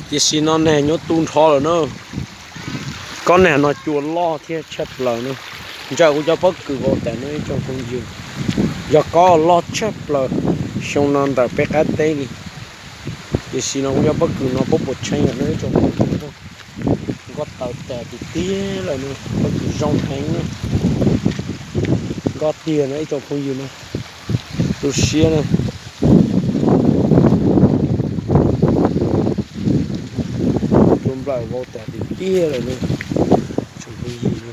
Tiam sim no nag nyob tu nrho lawm na. Kob nag no cua loj thiab tshaj plaws na. Ntsaws kuv cov pob kws vau tas no ib tsoom phooj ywg. Yog kob loj tshaj plaws xyoo no ntawm peb qab teb li. Tiam sis no kuv cov pob kws no puab puas tsheej lawm no ib tsoom phooj ywg. Nkoj taws tas tiag tiag lawm na, pob kws zoo heev na. Nkoj tiag no ib tsoom phooj ywg na. Tu siab na. Cua nplawm vau tas tiag tiag lawm na, tsoom phooj ywg na.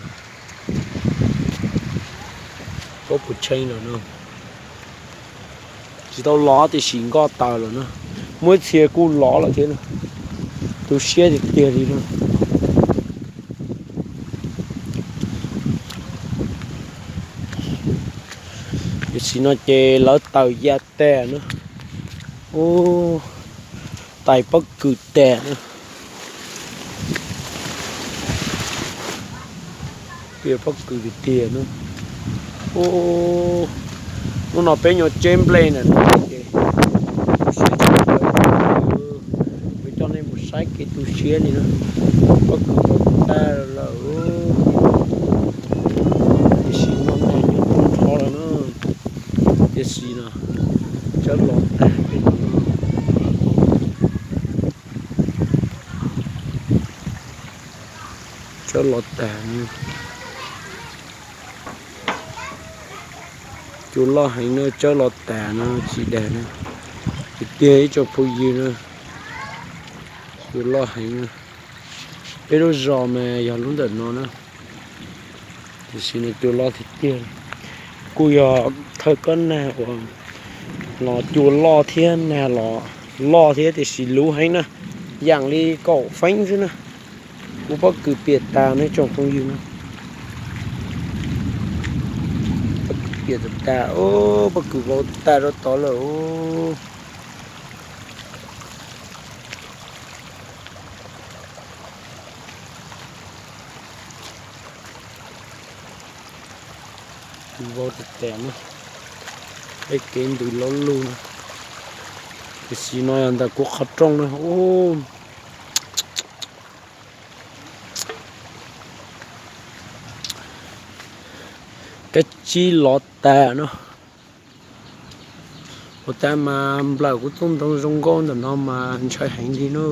Puab puas tsheej lawm na. Tsis tau lov tiam sis nkoj taws lawm na. Muaj ib txhia kuj lov lawm thiab na. Tu siab tiag tiag li na. Tiam sim no ces lawv taws ya tas na. Ub, tais pob kws tas na. Tias pob kws tiag tiag na. Ub, hnub no peb nyuam tseb nplej ntawm no ces tu siab tshaj plaws. Kuv coj nej mus saib kev tu siab li na. Pob kws vau tag lawm. Tiam sis no nag nyob tu nrho lawm na. Tiam sis no tsawb los tag pem no. Tsawb los tag na. Cua loj heev na, tsawb los tag no tsis dag na. Tiag tiag ib tsoom phooj ywg na. Cua loj heev na. Peb lub zos mas yog lub ntawm no na. Tiam sis no cua loj tiag tiag. Kuj yog thawj kob nag uas los cua loj thiab nag los loj thiab tiam sis luv heev na. Yaam li kaum feeb xwb na. Kuv pob kws piam tas no tsoom phooj ywg na. Pob kws piam tas tas, pob kws vau tas rau tod lawm. Vau tas tas na. Peb kev ntws laub lug na. Tiam sis no yog ntawm kuv qhov rooj na. Kab tsib lov tas no. Ua tas mas nplawm kuv txoj ntoo zoo nkauj ntawm no mas ntshai heev li na.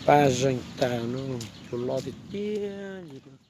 Paj zeeg tas no, cua loj tiag tiag li.